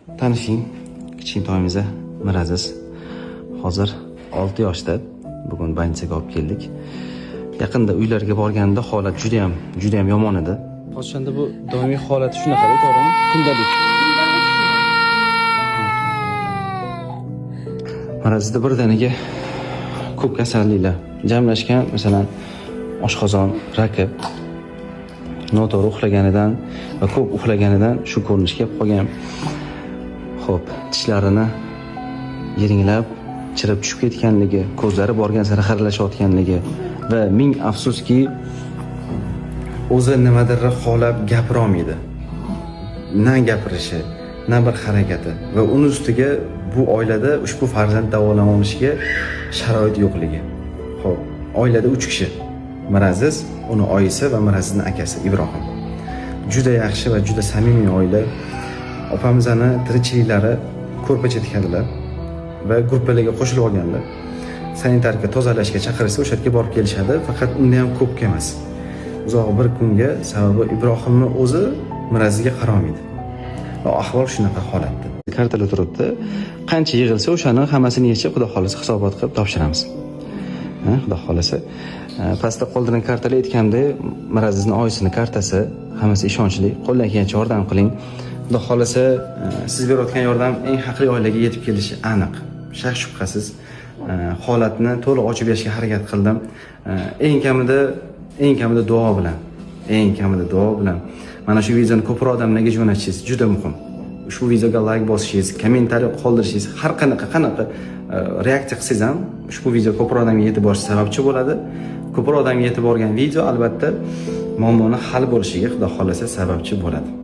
Tanishing, kichkintoyimiz Miraziz. Hozir 6 yoshda. Bugun больница ga olib keldik. Yaqinda uylarga borganimda holat juda ham, juda ham yomon edi. O'shanda bu doimiy holati shunaqa, to'g'rimi? Kundalik. Mirazizda birdaniga ko'p kasalliklar jamlashgan, masalan, oshqozon raki, noto'g'ri uxlaganidan va ko'p uxlaganidan shu ko'rinishga kelib qolgan. Xo'p, tishlarini yiringlab, chirib tushib ketganligi, ko'zlari borgan sari xiralashayotganligi va ming afsuski o'zi nimadir xohlab gapira olmaydi. Na gapirishi, na bir harakati va uni ustiga bu oilada ushbu farzand davolanishiga sharoit yo'qligi. Xo'p, oilada 3 kishi. Miraziz, uni oyisi va Mirazizni akasi Ibrohim. Juda yaxshi va juda samimiy oila. Opamizni tirikchiliklari ko'rpacha tikadilar va gruppalarga qo'shilib olganlar. Sanitarka tozalashga chaqirishsa, o'sha yerga borib kelishadi, faqat unda ham ko'pga emas. Uzog'i bir kunga, sababi Ibrohimni o'zi Mirazizga qarolmaydi. Va ahvol shunaqa holatda. Kartalar turibdi. Qancha yig'ilsa, o'shani hammasini yechib, Xudo xolasa hisobot qilib topshiramiz. Ha, Xudo xolasa. Pastda qoldirgan kartalar, aytganimdek, Mirazizni oyisini kartasi, hammasi ishonchli. Qo'ldan kelgancha yordam qiling. Xudo xolasa, siz berayotgan yordam eng haqli oilaga yetib kelishi aniq. Shak shubhasiz. Holatni to'liq ochib berishga harakat qildim. Eng kamida duo bilan, eng kamida duo bilan mana shu videoni ko'proq odamlarga jo'natishingiz juda muhim. Ushbu videoga layk bosishingiz, kommentariy qoldirishingiz, har qanaqa reaksiya qilsangiz ham ushbu video ko'proq odamga yetib borishi sababchi bo'ladi. Ko'proq odamga yetib borgan video albatta muammoni hal bo'lishiga, Xudo xolasa, sababchi bo'ladi.